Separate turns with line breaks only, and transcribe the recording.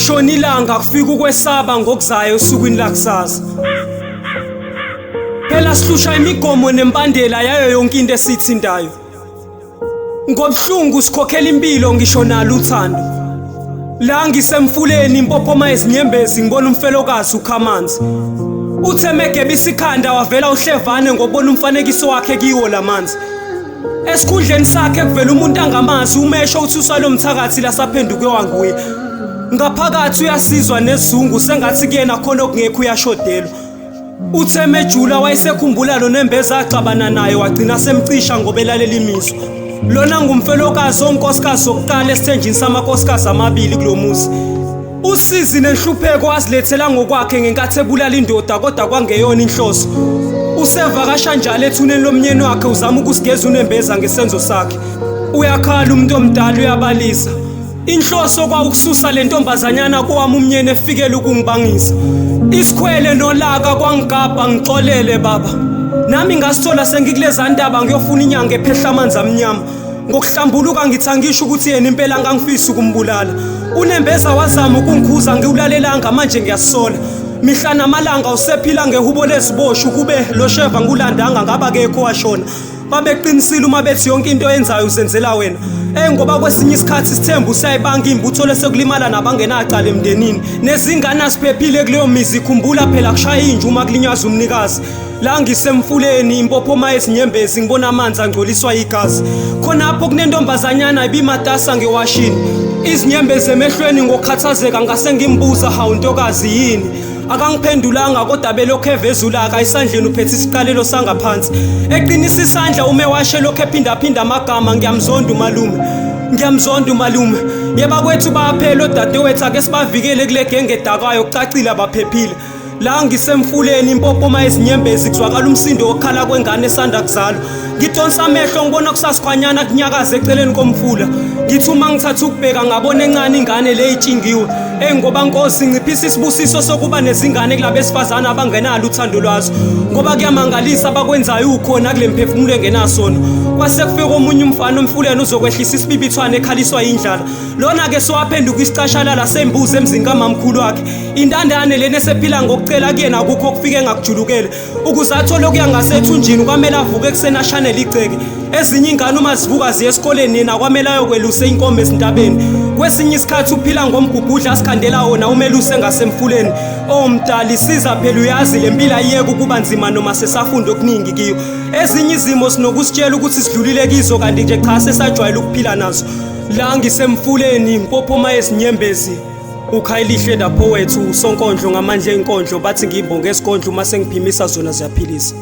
Akushona ilanga kufika ukwesaba ngokuzayo osukwini lakusasa. Phela sihlusha imigomo nembandela yayo yonke into esithintayo. Ngobuhlungu sikhokhela impilo ngisho nalo uthando. La ngisemfuleni impophoma yezinyembezi ngibona umfelokazi ukhamanzi. Uthe megebisa ikhanda wavela uhlevane ngokubona umfanekiso wakhe kiwo lamanzi. Esikhundleni sakhe kuvela umuntu angamazi umesho uthuswa lo mthakathi lasaphenduke wanguye. Ngaphakathi uyasizwa nesizungu sengathi kuyena khona okungekho uyashodelwa. Uthe mejula wayesekhumbula lo nembeza axabana naye wagcina semcisha ngoba elalela imizwa. Lona ngumfelokazi onkosikazi wokuqala esithenjini samakhosikazi amabili kulo muzi. Usizi nenhlupheko azilethela ngokwakhe ngenkathi ebulala indoda kodwa kwangeyona inhloso. Usevakasha njalo ethuneni lomnyeni wakhe uzama ukusigeza unembeza ngesenzo sakhe. Uyakhala umuntu omdala uyabalisa. Inhloso kwawukususa le ntombazanyana kowami umnyeni efikele ukungibangisa. Isikhwele nolaka kwangigabha ngixolele baba. Nami ngasithola sengikuleza ndaba ngiyofuna inyanga ephehla amanzi amnyama. Ngokuhlambuluka ngithi angisho ukuthi yena impela ngangifisa ukumbulala. Unembeza wazama ukungikhuza ngiwulalelanga manje ngiyasola. Mihla namalanga usephila ngehubo leziboshwa ukube lo sheva ngulandanga ngaba kekho washona. Babeqinisile uma bethi yonke into oyenzayo uzenzela wena. Eh ngoba kwesinye isikhathi isithembu siyayibanga imbutho lesekulimala nabangenacala emndenini. Nezingane asiphephile kuleyo mizi khumbula phela kushaya inja uma kulinyazwa umnikazi. La ngisemfuleni impophoma yezinyembezi ngibona amanzi angcoliswa igazi. Khonapho kunentombazanyana ibimatasa ngewashini. Izinyembezi emehlweni ngokukhathazeka ngase ngimbuza hawu ntokazi yini? Akangiphendulanga kodwa belokhu eveza ulaka esandleni uphethe isiqalelo sangaphansi. Eqinisa isandla ume washe lokhu ephindaphinda amagama ngiyamzonda umalume. Ngiyamzonda umalume. Yeba kwethu bayaphela odadewethu ake sibavikele kule genge edakayo kucacile abaphephile. La ngisemfuleni impopoma yezinyembezi kuzwakala umsindo wokukhala kwengane esanda kuzalwa. Ngidonsa amehlo ngibona kusasikhwanyana kunyakaza eceleni komfula. Ngithi uma ngithatha ukubheka ngabona encane ingane le itshingiwe. Eyi ngoba Nkosi nciphisa isibusiso sokuba nezingane kulabesifazane abangenalo uthando lwazo. Ngoba kuyamangalisa abakwenzayo ukhona kule mphefumulo engenasono. Kwase kufika omunye umfana omfuleni uzokwehlisa isibibithwane ekhaliswa yindlala. Lona-ke sowaphenduka isicashalala sembuzi emzini kamamkhulu wakhe. Intandane lena esephila ngokucela kuyena akukho okufike engakujulukele. Ukuze athole okuya ngasethunjini kwamele avuke ekuseni ashanele igceke. Ezinye ingane uma zivuka ziye esikoleni yena kwamele ayokwelusa inkomo ezintabeni. Kwesinye isikhathi uphila ngombhubhudla asikhandela wona umeluse ngasemfuleni. Oh mdali siza phela uyazi le mpilo ayiyeke ukuba nzima noma sesafunda okuningi kiyo. Ezinye izimo sinokusitshela ukuthi sidlulile kizo kanti nje cha sesajwayele ukuphila nazo. La ngisemfuleni impophoma yezinyembezi. UKhayelihle the poet usonkondlo ngamandla enkondlo bathi ngimbonge esigodlo uma sengiphimisa zona ziyaphilisa.